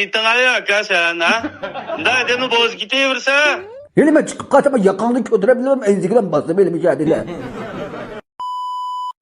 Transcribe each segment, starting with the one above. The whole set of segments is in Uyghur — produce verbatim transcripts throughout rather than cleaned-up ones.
ئىتىڭ ئايا ئاكا سەن، ھە؟ مۇنداق ئادەمنى بوزۇپ كېتىۋېرىسەن. ھېلى مەن چىقىپ قالسام، ياقاڭنى كۆتۈرۈپ، ئەنزىكىلەپ باسىمەن ھېلى مۇشۇ يەردە.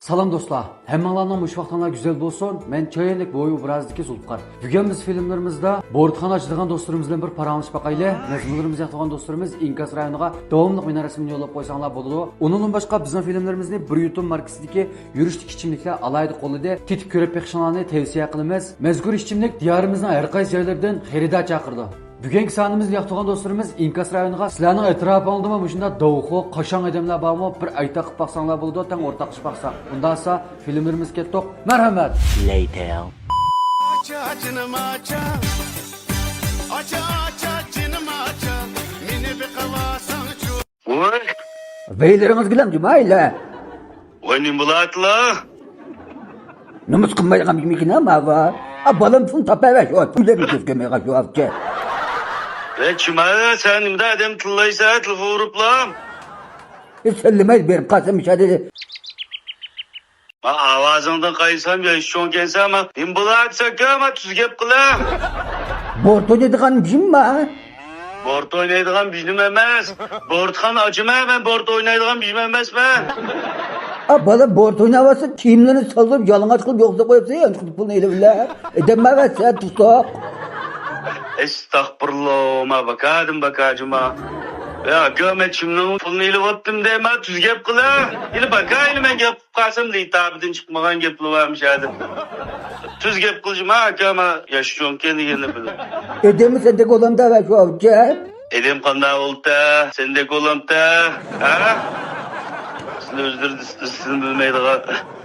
سالام دوستلار، ھەممىڭلارنىڭ مۇشۇ ۋاقتىڭلار گۈزەل بولسۇن. مەن چايانلىك بوي ئوبرازىدىكى زۇلپىقار. بۈگۈن بىز فىلىملىرىمىزدا بورتخانا ئاچىدىغان دوستلىرىمىز بىلەن بىر پاراڭلىشىپ باقايلى. نەزمىلىرىمىز ياقتۇرغان دوستلىرىمىز ئىنكاس رايونىغا داۋاملىق ھۈنەر رەسىمىنى يوللاپ قويساڭلار بولىدۇ. ئۇنىڭدىن باشقا بىزنىڭ فىلىملىرىمىزنى بىر يۇتۇم ماركىسىدىكى يۈرۈشلۈك ئىچىملىكلەر ئالاھىدە قوللىدى. تېتىپ كۆرۈپ بېقىشىڭلارنى تەۋسىيە قىلىمىز. مەزكۇر ئىچىملىك دىيارىمىزنىڭ ھەر قايسى جايلىرىدىن خېرىدار چاقىرىدۇ. بۈگۈنكى سانىمىزنى ياقتۇرغان دوستلىرىمىز ئىنكاس رايونىغا سىلەرنىڭ ئەتراپىڭلاردىمۇ مۇشۇنداق داۋخۇ، قاشاڭ ئادەملەر بارمۇ؟ بىر ئايتاق قىلىپ باقساڭلار بولىدۇ، تەڭ ئورتاقلىشىپ باقساق. ئۇنداق بولسا فىلىملىرىمىزگە كەتتۇق. مەرھەمەت! Later. ئاچا جېنىم ئاچا، ئاچا ئاچا جېنىم ئاچا، مېنى بېقىۋالساڭچۇ. ۋوي. ۋەيلىرىڭىز بىلەن جۇمايلە. ۋاي، نېمە بولاتلا؟ نومۇس قىلمايدىغان بىر مېكىنا ماۋا. ئا، بالام پۇلنى تاپاۋەر، شۇ پۇللارنى كۆز كۆرمەيغان شۇ ئاۋچى. ۋەي، چىمايا، سەن نېمىدە ئادەم تىللايسەن، تېلېفون ئۇرۇپلا؟ ئە، سەللىمەي بېرىپ قالسام، مۇشۇ يەردە. ما ئاۋازىڭدىن قارىسام ياش چوڭكەنسەن، ما نېمە بولاتسەكە، ما تۈز گەپ قىلە. بورت ئوينايدىغان بىژىمما؟ بورت ئوينايدىغان بىژىم ئەمەس. بورتخانا ئاچىمەن، مەن بورت ئوينايدىغان بىژىم ئەمەسمەن. ئا، بالا بورت ئويناۋاتسا، كىيىملىرىنى سالدۇرۇپ، يالىڭاچ قىلىپ يوقىتىپ قويۇپسەن، يانچۇقتا پۇلنى ئېلىۋېلە. ئېدەممەۋەتسە، تۇتۇق. ئەستەغپۇرۇللا، ما باكادىم باكاجىما. يا ئاكا، مەن چىمنىڭ پۇلىنى ئېلىۋاپتىم دەيما، تۈز گەپ قىلە. ئېلى باكا، ئېلى مەن گەپ قىلىپ قالسام، لىتابىدىن چىقمىغان گەپلا بارمىش ئادەم. تۈز گەپ قىلجىما، ئاكا، ما ياش چوڭكەن دېگەننى بىلىپ. ئېدەممۇ سەندەك بولامدا ۋە شۇ ئاۋچە؟ ئېدەم قانداق بولتا، سەندەك بولامتا، ھە؟ سىلى ئۆزلىرى دىستىسىنى بىلمەيدىغان.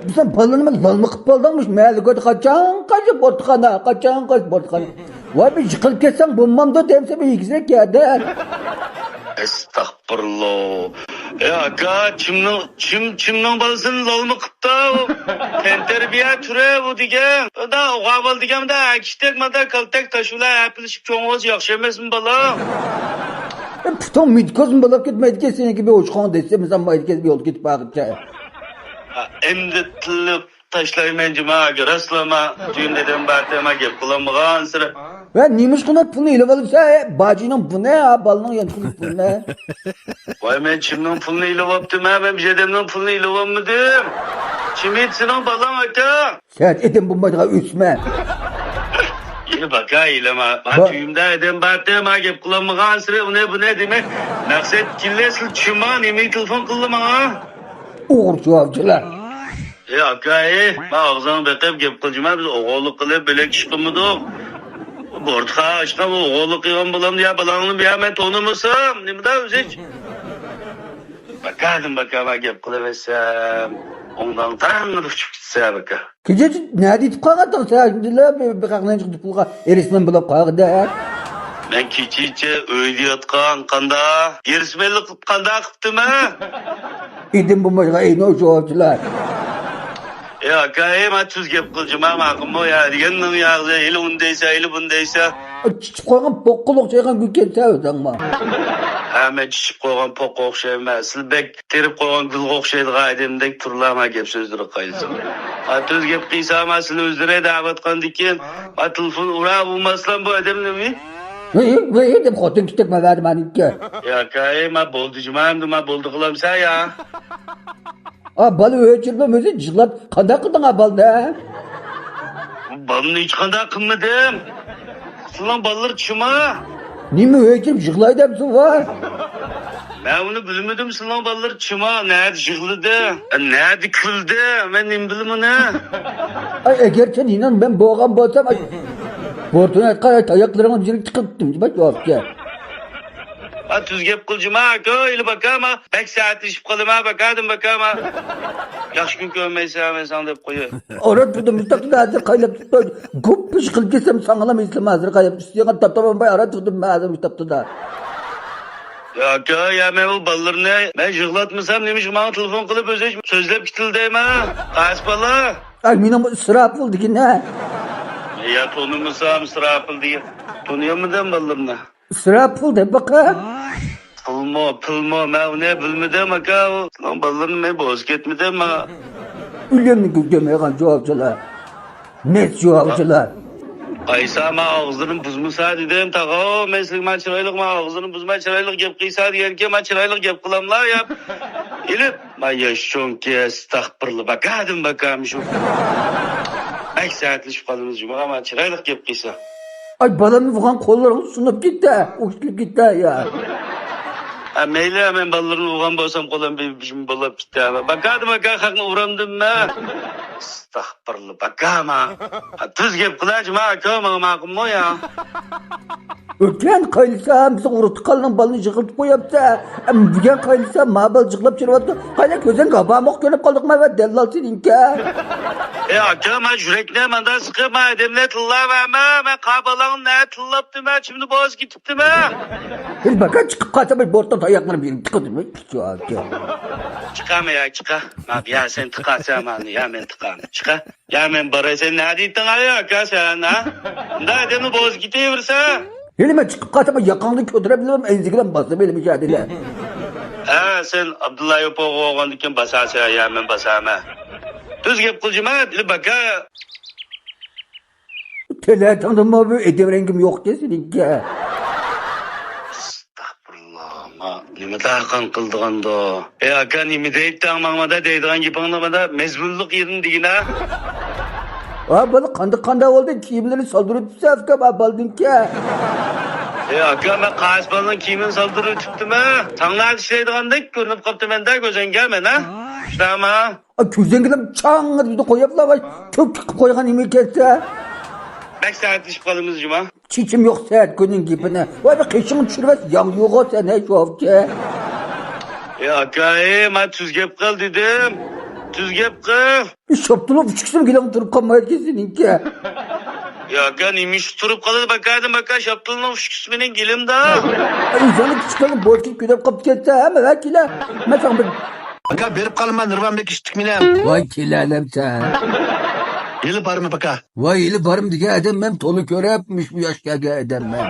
بىزنىڭ بالىنىمۇ لالما قىلىپ قالدىڭ، مۇشۇ مەھەللە كۆيدە قاچان قاچان بورتخانا، قاچان قاچان بورتخانا. ۋاي، بىر يىقىلىپ كەتسەڭ بولمامدۇ دەمسە، بىر يېگۈزەك يەردە. ئەستەغپۇرۇللا. ئەي ئاكا، چىمنىڭ، چىم، چىمنىڭ بالىسىنى لالما قىپتۇ. تەنتەربىيە تۈرى بۇ دېگەن. دا ئوغا بالا دېگەن، دا ئەكىشتەك، مادا كالتەك تاش بىلەن ھەپىلىشىپ چوڭ بولسا ياخشى ئەمەسمۇ بالا؟ ئە، پۇتۇڭ مىدىكوزمۇ بولاپ كەتمەيدىكەن، سېنىڭكى بىر ئوچۇقۇڭ دەسسە، مەن مايدا كەتمە يولدا كېتىپ بارغىچە. ئا، ئەمدى تىللىق تاشلايمەن جۇما، راستلىما. تۈيۈم دېدىم بارتەما گەپ قىلالمىغان سىرى. ۋە نېمىشقىلا پۇلنى ئېلىۋالىسەن؟ باجىنىڭ بۇنى، ھا، بالىنىڭ يانچۇقىنىڭ پۇلىنى. ۋاي، مەن چىمنىڭ پۇلىنى ئېلىۋاپتىمەن، مەن بىر ئادەمنىڭ پۇلىنى ئېلىۋالمىدىم. چىم سېنىڭ بالاڭ، ئاكا. سەن ئادەم بولمايدىغان ئۆسمە. ئېلى باكا، ئېلىما. ما با- تۈيۈمدە ئادەم بارتى، ما گەپ قىلالمىغان سىرى ئۇنى بۇنى دېمەي. مەقسەت كېلەسىلى چىما نېمە تېلېفون قىلدى ماڭا؟ ئوغرى جاۋابچىلار. ئى ئاكا، ئى، ما ئاغزىڭ بېقىپ گەپ قىلجىما، بىز ئوغرىلىق قىلىپ بۆلەك ئىش قىلمىدۇق. بورتخانا ئاچقان بۇ ئوغرىلىق قىلغان بولامدۇ يا بالاڭنى بۇ يا مەن تونۇمىسام، نېمىدا ئۆزى؟ باكادىن باكا ما گەپ قىلىۋەرسەم، ئوڭداڭ تاڭ ئۇچۇپ كېتىسە باكا. كېچىچە نەدە يېتىپ قالغانتىڭ سەن؟ بىر، بىر قاقنىڭ چىقىپ پۇلغا ھېرىسمەن بولاپ قالغىدە. مەن كېچىچە ئۆيدە ياتقان، قاندا؟ ھېرىسمەنلىك قىلىپ قاندا قىپتىمەن؟ ئىدىم بولمايدىغان ئەينى ئوشۇغۇچىلار. ئى ئاكا، ئى، ما تۈز گەپ قىلجىما، ماقۇلمۇ يا؟ دېگەننىڭ يا، ھېلى ئۇنى دەيسە، ھېلى بۇنى دەيسە. چىچىپ قويغان پوققىلى ئوخشايدىغان گۈل كەنسە ئۆزۈڭمۇ. ھە، مەن چىچىپ قويغان پوققا ئوخشايمەن. سىلى بەك تېرىپ قويغان گۈلگە ئوخشايدىغان ئادەمدەك تۇرۇلامەن گەپ سۆزلىرى قايسىڭ. ھە، تۈز گەپ قىلسا، ما سىلى ئۆزلىرى دەۋاتقاندىكىن، ما تېلېفون ئۇرا بولماسلام بۇ ئادەمنى. ۋىي، ۋىي دەپ خوتۇن كۈتەك مەۋەدى مانىككە. يا ئاكا، ئى، ما بولدى جۇما، ئەمدى ما بولدى قىلامسا يا؟ ئا، بالا ئۆچۈرمە، ئۆزى يىغلاپ، قانداق قىلدىڭ ئا بالىنى؟ بالىنى ھېچقانداق قىلمىدىم. سىلىنىڭ بالىلىرى چىما. نېمە ئۆچۈرۈپ يىغلاي دەپسىز ۋا؟ مەن ئۇنى بىلمىدىم، سىلىنىڭ بالىلىرى چىما، نەدە يىغلىدى، نەدە كۈلدى، مەن نېمە بىلىمەن ئۇنى؟ ئاي، ئەگەر سەن ئىنان مەن بولغان بولسام، ئاي، بورتۇنى ئاچقان، ئاي، تاياقلىرىڭنى يېرىگە تىقىپ، جىمىش بولۇپتۇ. ھە، تۈز گەپ قىلجىما، ئاكا، ئېلى باكا، ما بەك سەتلىشىپ قالىما، باكادىن باكا، ما ياخشى كۈن كۆرمەيسەن، مەن ساڭا دەپ قوياي. ئاران تۇردۇم، مۇشتاق تۇردا ھازىر قايناپ تۇتۇپ، گۇپپىش قىلىپ كەتسەم، ساڭىلام ئېسىلىم ھازىر قايناپ ئۈستىگە تاپتاپ بولماي، ئاران تۇردۇم مەن ھازىر مۇشتاق تۇردا. يا ئاكا، يا مەن بۇ بالىلىرىنى، مەن يىغلاتمىسام، نېمىشقا ماڭا تېلېفون قىلىپ ئۆزى سۆزلەپ كېتىلدەيما؟ قايسى بالا؟ ئاي، مېنىڭ بۇ ئىسراپىل دېگىنى. يا تونۇمىسام ئىسراپىل دېگەن. تونۇيالمىدىم بالىلىرىنى. ئىسراپىل دەپ باقا. پۇلمۇ، پۇلمۇ، مەن ئۇنى بىلمىدىم، ئاكا. ئۇنىڭ بالىلىرىنى مەن بوزۇپ كەتمىدىم، ما. ئۆلۈمنى گۈلدەمەيدىغان جاۋابچىلار. نەس جاۋابچىلار. قايسا ما ئاغزىنى بۇزمىسا دېدىم، تاغا، مەن سىزگە ما چىرايلىق، ما ئاغزىنى بۇزماي چىرايلىق گەپ قىلسا دېگەنكەن، ما چىرايلىق گەپ قىلاملا يا. ئېلىپ، ما ياشونكى، ئەستەغپىرۇللا، باكادىن باكا مۇشۇ. بەك سەتلىشىپ قالىمىز جۇمۇ، ما چىرايلىق گەپ قىلسا. ئاي، بالامنى ئۇرغان قوللىرىڭ سۇنۇپ كېتە، ئۇشتۇلۇپ كېتە يا. ھە، مەيلى، مەن بالىلىرىنى ئۇرغان بولسام، قولۇم بىر، بىر بولاپ كېتە. باكادىن باكا خەقنى ئۇرامدىم مەن. ئەستەغپىرۇللا، باكا ما. ھە، تۈز گەپ قىلاچ، ما، ئاكا، ماڭا ماقۇلمۇ يا؟ ئۆتكەن قايلىسا، بىزنىڭ ئۇرۇق تۇغقاننىڭ بالىنى يىغلىتىپ قويۇپتۇ. ئەم، بۈگۈن قايلىسا، ما بالا يىغلاپ چىرىۋاتىدۇ. قايلا، كۆزۈڭگە ھاۋامۇق كۆرۈنۈپ قالدۇقما، ۋە دەللال سېنىڭكى. ئەي، ئاكا، ما يۈرەكنى ماندا سىقىپ، ما ئادەملەر تىللاۋەرمە، مەن قا بالاڭنى نە تىللاپتىمەن، چىمدە بوز كېتىپتىمەن. ھېلى باكا چىقىپ قالسا، بىر بورتتا تاياقلىرىم يېرىپ چىقىدۇ. چىقامە يا، چىقا. ما يا سەن تىقارسەن، مانى، يا مەن تىقارمەن. چىقا. يا مەن باراي، سەن نە دەيتتىڭ ئايا ئاكا سەن، ھە؟ ئۇنداق ئادەمنى بوزا كېتىۋېرىسەن. ھېلى مەن چىقىپ قالسام، ياقاڭدىن كۆتۈرۈپ ئېلىپ، ئەنزىگىلەم باسىمەن، ھېلى مۇشۇ يەردە. ھە، سەن ئابدۇللا يوپۇرغا بولغاندىكىن باسارسەن، يا مەن باسامەن. تۈز گەپ قىل جۇما، بىلىپ باكا. تەلەتىڭدىمۇ بىر ئېدىم رەڭگىم يوقكەن سېنىڭكى. ئەستەغپۇرۇللا، ما نېمە داقان قىلىدىغاندۇ؟ ئەي ئاكا، نېمە دەيتتىڭ ماڭا دە دەيدىغان گېپىڭنى مانا مەزمۇنلۇق يېرىنى دېگىنە. ھە، بالا قانداق قانداق بولدى؟ كىيىملىرىنى سالدۇرۇپ ئۆتۈپسەن ئۇكام، ھە، بالىنىڭكى. ئەي ئاكا، مەن قايسى بالىنىڭ كىيىمىنى سالدۇرۇپ ئۆتۈپتىمەن؟ تاڭلاردا ئىشلەيدىغاندەك كۆرۈنۈپ قاپتىمەن-دە كۆزۈڭگە مەن، ھە؟ شۇنداقمۇ؟ ئا، كۆزۈڭگىلا چاڭ دېدى قويۇپلا، ۋاي، كۆك تىقىپ قويغان نېمە ئىكەنسە؟ بەك سەتلىشىپ قالىمىز جۇما. چېچىم يوق سەت كۈننىڭ گېپىنى. ۋاي، بىر قېشىڭنى چۈشۈرۈۋەت، ياڭ يوغۇ سەن، ھە، شوۋكى. ئەي ئاكا، ئەي، ما تۈز گەپ قىل دېدىم. تۈز گەپ قىل. شاپتۇلنىڭ ئۇچقۇسىمۇ گېلىڭ تۇرۇپ قالمايدىكەن سېنىڭكى. يا ئاكا، نېمە ئىش تۇرۇپ قالىدۇ باكادىن باكا، شاپتۇلنىڭ ئۇچقۇسى مېنىڭ گېلىمدا. ئىنساننىڭ كىچىك قىلىپ بوز كېلىپ كۆدەپ قاپتۇ كەتسە، ھەممە ۋەكىلە. مەن ساڭا بىر ئاكا، بېرىپ قالىمەن، نېرۋام بەك ئىشتىك مېنىڭ. ۋاي، كېلەلەمسەن. ھېلى بارمۇ باكا؟ ۋاي، ھېلى بارمۇ دېگەن ئادەم مەن تولا كۆرۈپ، مۇشۇ ياش كەلگەن ئادەم مەن.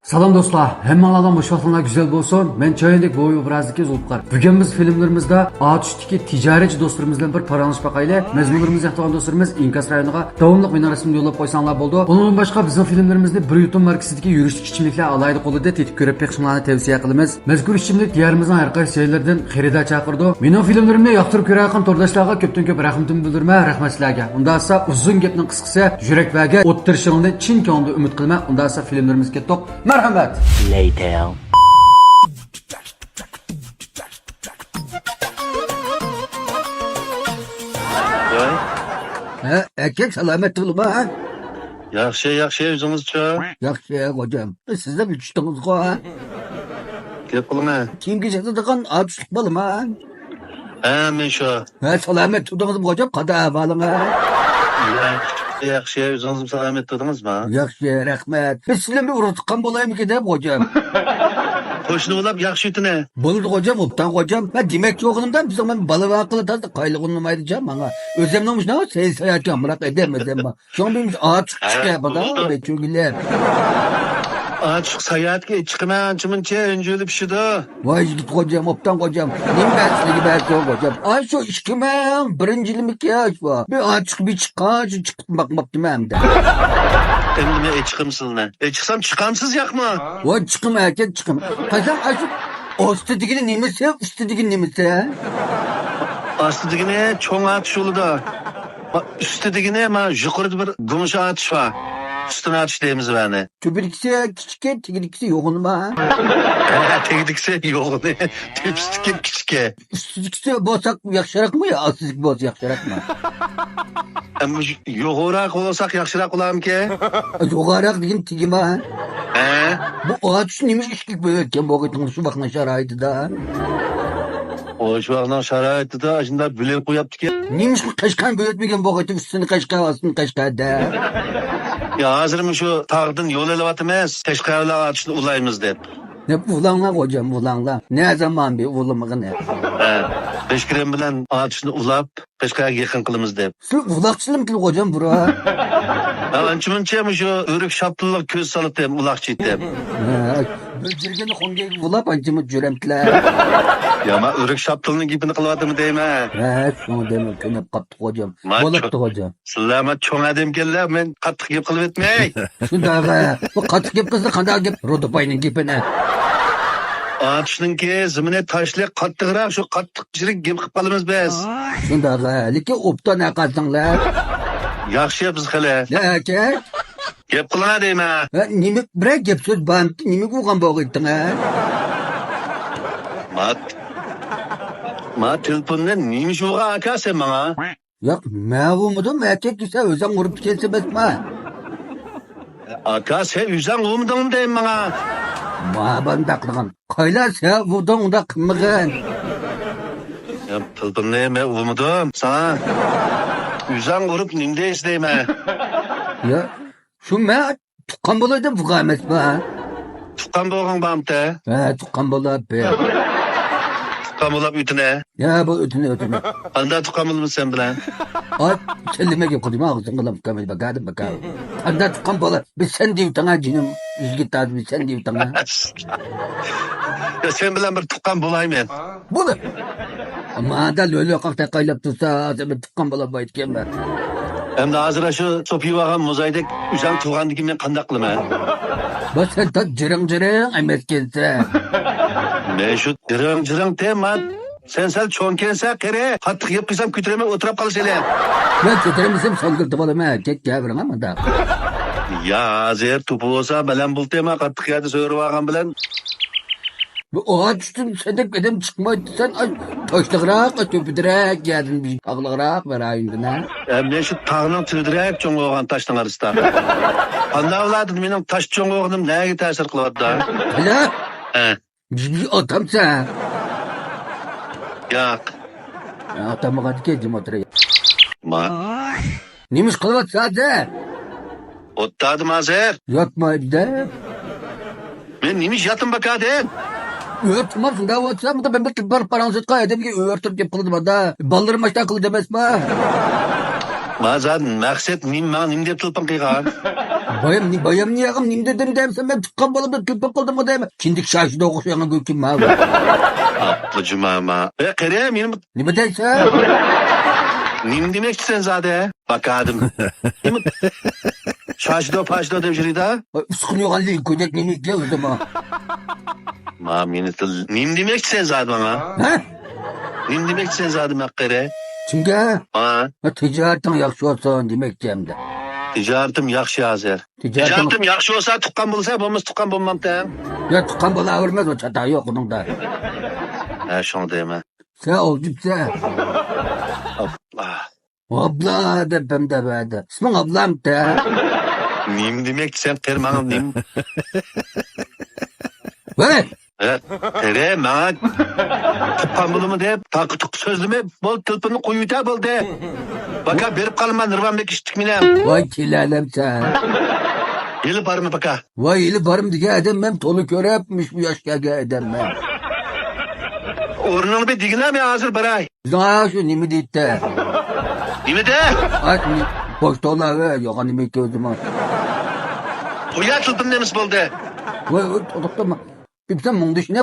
سالام دوستلار، ھەممىڭلارنىڭ بوش ۋاقتىڭلار گۈزەل بولسۇن. مەن چاياندەك بوۋاي ئوبرازىدىكى زۇلپىقار. بۈگۈن بىز فىلىملىرىمىزدا ئاتۇشتىكى تىجارەتچى دوستلىرىمىز بىلەن بىر پاراڭلىشىپ باقايلى. مەزمۇنلىرىمىزنى ياقتۇرغان دوستلىرىمىز ئىنكاس رايونىغا داۋاملىق مېنىڭ رەسىمىمنى يوللاپ قويساڭلار بولىدۇ. ئۇنىڭدىن باشقا بىزنىڭ فىلىملىرىمىزنى بىر يۇتۇم ماركىسىدىكى يۈرۈشلۈك ئىچىملىكلەر ئالاھىدە قولىدا تېتىپ كۆرۈپ بېقىشىڭلارنى تەۋسىيە قىلىمىز. مەزكۇر ئىچىملىك دىيارىمىزنىڭ ھەر قايسى جايلىرىدىن خېرىدار چاقىرىدۇ. مېنىڭ فىلىملىرىمنى ياقتۇرۇپ كۆرۈۋاتقان تورداشلارغا كۆپتىن كۆپ رەھمىتىمنى بىلدۈرىمەن. رەھمەت سىلەرگە. ئۇنداقسا ئۇزۇن گەپنىڭ قىسقىسى، يۈرەك بەرگەن ئولتۇرۇشۇڭلارنى چىن كۆڭلۈمدىن ئۈمىد قىلىمەن. ئۇنداقسا فىلىملىرىمىزگە كەتتۇق. مەرھەمەت. ۋاي. ھە، ئەركەك سالامەت تۇرۇلما. ياخشى، ياخشى، ئۆزىڭىزچۇ؟ ياخشى، خوجام. سىزنىڭ چۈشتىڭىزغۇ؟ گەپ قىلىڭە. كىيىم كېچەكلىدىغان ئاتۇشلۇق بالىما. ھە، مەن شۇ. ھە، سالامەت تۇردىڭىزمۇ خوجام؟ قانداق ئەھۋالىڭىز؟ ياخشى، ياخشى، ئۆزىڭىزمۇ سالامەت تۇردىڭىزمۇ؟ ياخشى، رەھمەت. بىز سىلەر بىلەن ئۇرۇق تۇغقان بولايمىكىن دەپ خوجام. قوشنا بولاپ ياخشى ئۆتىنە. بولىدۇ خوجام، ئوبدان خوجام. مەن دېمەكچى بولغىنىمدا بىزنىڭ مەن بالا ۋاقىتلىرىدا قايىلغۇنۇمايدىچە ماڭا. ئۆزۈمنىڭ مۇشۇنداق سەيل ساياھەتكە ئامراق ئادەم ئۆزۈممۇ. شۇڭا بىر ئاتۇشلۇق چىقىپ بولىدۇ. بەچۈگۈلەپ. ئاتۇشلۇق ساياھەتكە چىقىمەن ئانچە مۇنچە ئۆنجۈلۈپ پىشىدۇ. ۋاي يىگىت خوجام، ئوبدان خوجام. نېمە بەرسە بەرسۇن خوجام. ئاشۇ ئىككى مىڭ بىرىنچى يىلىمىكى ئاشۇ. بىر ئاتۇشلۇق بىر چىققان، شۇ چىقىپ باقماپتىمەن ئەمدى. ئەمدى مەن ئېچىقىم سىزنى. ئېچىقسام چىقامسىز ياقمۇ؟ ۋاي چىقىم ئەركەن چىقىم. قايسام ئاشۇ ئاستى دېگىنى نېمىسى، ئۈستى دېگىنى نېمىسى؟ ئاستى دېگىنى چوڭ ئاتۇش بولىدۇ. ئۈستى دېگىنى ما يۇقىرىدا بىر گۇڭشا ئاتۇش بار. ئۈستىنى ئاتۇش دەيمىز بۇنى. تۈپىدىكىسى كىچىككەن، تېگىدىكىسى يوغىنىما؟ ھە، تېگىدىكىسى يوغىنى، تۈپىسىدىكى كىچىككەن. ئۈستىدىكىسى بولساق ياخشىراقمۇ يا ئاستىدىكى بولسا ياخشىراقمۇ؟ ئەمما يوغانراق بولساق ياخشىراق بولارمىكىن؟ يوغانراق دېگەن تېگىما؟ ھە؟ بۇ ئاتۇش نېمە ئىككىگە بۆلۈۋەتكەن بولغىيتىڭ شۇ ۋاقىتنىڭ شارائىتىدا؟ ئۇ شۇ ۋاقىتنىڭ شارائىتىدا ئاشۇنداق بۆلۈپ قويۇپتىكەن. نېمىشقا قەشقەرنى بۆلۈۋەتمىگەن بولغىيتىڭ ئۈستىنى قەشقەر، ئاستىنى قەشقەر دەپ؟ يا، ھازىر مۇشۇ تاغدىن يول ئېلىۋاتىمىز، قەشقەر بىلەن ئاتۇشنى ئۇلايمىز دەپ. دەپ ئۇلاڭلار خوجام، ئۇلاڭلار. نە زامان بىر ئۇلىمىغىنى. ھە، بەشكىرەم بىلەن ئاتۇشنى ئۇلاپ، قەشقەرگە يېقىن قىلىمىز دەپ. سىلەر ئۇلاقچىلىمىكىن خوجام بۇرا؟ ھە، ئانچە-مۇنچە مۇشۇ ئۆرۈك شاپتۇللۇق كۆز سالىتىم، ئۇلاقچى ئىتىم. ھە، بۆجۈرگىنى خۇڭگەيگە بۇلاپ ئانچە-مۇنچە جۈرەمتىلەر. يا، ما ئۆرۈك شاپتۇلنىڭ گېپىنى قىلىۋاتىمەن دەيمەن. ھە، شۇڭا دەيمەن، كۆنۈپ قاپتۇ خوجام. ما بولۇپتۇ چوڭ-، خوجام. سىلەر ما چوڭ ئادەمكەنلەر، مەن قاتتىق گەپ قىلىۋەتمەي. شۇنداق ھە. بۇ قاتتىق گەپ قىلسا قانداق گەپ؟ رۇدۇپاينىڭ گېپىنى. ئاتۇشنىڭكى زېمىنى تاشلىق قاتتىقراق، شۇ قاتتىق كىشىلىك گەپ قىلىپ قالىمىز بىز. شۇنداق ھە. لېكىن ئوبدان ھەققەتسەڭلار. ياخشى بىز خېلى. يا ئاكا. گەپ قىلىڭا دەيمەن. ھە، نېمە بىرەر گەپ سۆز بارمىكىن؟ نېمە بولغان بولغىيتتىڭ ھە؟ ما، ما تېلېفوننى نېمە ئىش بولغان ئاكا سەن ماڭا؟ ياق، مەن ئۇرمىدىم، ئەركەك دېسە ئۆزۈڭ ئۇرۇپ كەلسە بەسما. ئاكا، سەن ئۆزۈڭ ئۇرمىدىڭمۇ دەيمەن ماڭا؟ ما بۇنداق قىلغان. قايلا سەن ئۇردۇڭ ئۇنداق قىلمىغىن. يا، پىلپىلنى مەن ئۇرمىدىم ساڭا. ئۆزۈڭ ئۇرۇپ نېمە دەيسەن دەيمەن. يا، شۇ مەن تۇغقان بولاي دەپ بۇغا ئەمەسما؟ تۇغقان بولغاڭ بارمىتە؟ ھە، تۇغقان بولاپ. تۇغقان بولاپ ئۆتۈنە؟ يا، بۇ ئۆتۈنە، ئۆتۈنە. قانداق تۇغقان بولىمىز سەن بىلەن؟ ئاي، سەللىمە گەپ قىلدىم، ئاغزىڭغا لام كامىل باكادىم، باكا. قانداق تۇغقان بولا؟ بىز سەن دەيۋېتىڭ ھە، جېنىم. يۈزگە تارتىپ بىز سەن دەيۋېتىڭ ھە. يا، سەن بىلەن بىر تۇغقان بولايمەن. بولدى. مادا لۆلۆ قاقتا قايلاپ تۇرسا، ھازىر بىر تۇغقان بولالمايدىكەنمەن. ئەمدى ھازىر شۇ سوپىيىۋالغان موزايدەك ئۆزۈڭ تۇغقاندىكىن مەن قانداق قىلىمەن؟ بۇ سەن تا جىرىڭ-جىرىڭ ئەمەسكەنسەن. مەن شۇ جىرىڭ-جىرىڭ تېما. سەن سەل چوڭكەنسەن قېرى. قاتتىق يەپ قىلسام كۆتۈرەلمەي ئولتۇرۇپ قالىسەن. مەن كۆتۈرەلمىسەم ساڭگىلتىپ ئالىمەن. كەت، كەل بېرىڭە مۇنداق. يا، ھازىر توپا بولسا بەلەن بولتىما قاتتىق يەردە سۆرىۋالغان بىلەن. بۇ ئاغاچ ئۈستىدىن سەندەك ئادەم چىقمايدۇ دېسەن، ئاي، تاشلىقراق، ئاي، تۆپىدىرەك يەردىن، بىر تاغلىقراق بىر رايوندىن ھە. ئە، مەن شۇ تاغنىڭ تۈۋىدىرەك چوڭ بولغان تاشنىڭ ئارىسىدا. قانداق بولاتتى مېنىڭ تاش چوڭ بولغىنىم نەگە تەسىر قىلىۋاتىدۇ؟ بىلە. ھە. بىز، بىز ئاتامسەن. ياق. ئاتامغانكى جىم ئولتۇرۇ. ما. نېمە ئىش قىلىۋاتىسەن ھازىر؟ ئوتتادىم ھازىر. ياتمايدۇ. مەن نېمە ئىش ياتىم باكادىم؟ ئۆرتىمەن شۇنداق بولسا، بۇندا مەن بىر بار پاراڭ سۆزقا ئادەمگە ئۆرتۈپ گەپ قىلىدىم دا. بالىلىرىم ئاشتا قىلىدۇ ئەمەسما؟ ما زادى مەقسەت نېمە، ماڭا نېمە دەپ تېلېفون قىلغان؟ بايام، بايام نېمە دېدىم دەيمسەن، مەن تۇغقان بالامدىن تېلېفون قىلدىمغۇ دەيمەن. كىندىك شاشىدا ئوخشىغان گۆكۈم ما بۇ. ئاپلا جۇما ما. ئە، قېرى، مېنى نېمە دەيسەن؟ نېمە دېمەكچىسەن زادى؟ باكادىم. نېمە؟ شاشىدو، پاشىدو دەپ يۈرىدۇ. ئۇسقۇن يوغان لىڭكۇدەك نېمە ئىكەن ئۆزىمۇ؟ ما مېنى تىل-، نېمە دېمەكچىسەن زادى ماڭا؟ ھە؟ نېمە دېمەكچىسەن زادى ماققىرى؟ چۈنكى ھا؟ ھە، تىجارىتىڭ ياخشى بولسۇن دېمەكچى ئەمدى. تىجارىتىم ياخشى ھازىر. تىجارىتىڭ تىجارىتىم ياخشى بولسا تۇغقان بولسا، بولمىسا تۇغقان بولمامتىم. يا، تۇغقان بولاۋەرمەس، ئۇ چاتا يوق ئۇنىڭدا. ھە، شۇڭا دەيمەن. سەن ئالجىپسەن. ئاپلا. ھاپلا دەپ ھەمدە بەردى. ئىسمىڭ ھاپلامتى؟ نېمە دېمەكچىسەن قېرى ماڭا نېمە؟ ۋەي! ھە، قېرى ماڭا تۇغقان بولىمۇ دەپ تاقا تۇققا سۆزلىمە. بولدى، تېلېفوننى قويۇۋېتە بولدى. باكا بېرىپ قالىمەن، نېرۋام بەك ئىششىق مېنىڭ. ۋاي كېلەلەمسەن. ھېلى بارما باكا؟ ۋاي ھېلى بارما دېگەن ئادەم مەن تولا كۆرۈپ مۇشۇ ياشقا كەلگەن ئادەم مەن. ئورنۇڭنى بىر دېگىنە مەن ھازىر باراي. بىزنىڭ ھا شۇ نېمە دەيتتى؟ نېمە دە؟ ئاي، پوچتالا، ۋە، يوغان نېمە ئىكەن ئۆزىمۇ. قويا تېلېفون نېمىسى بولدى؟ ۋاي، ۋاي، توختاما. بىپسە مۇڭدىشىنى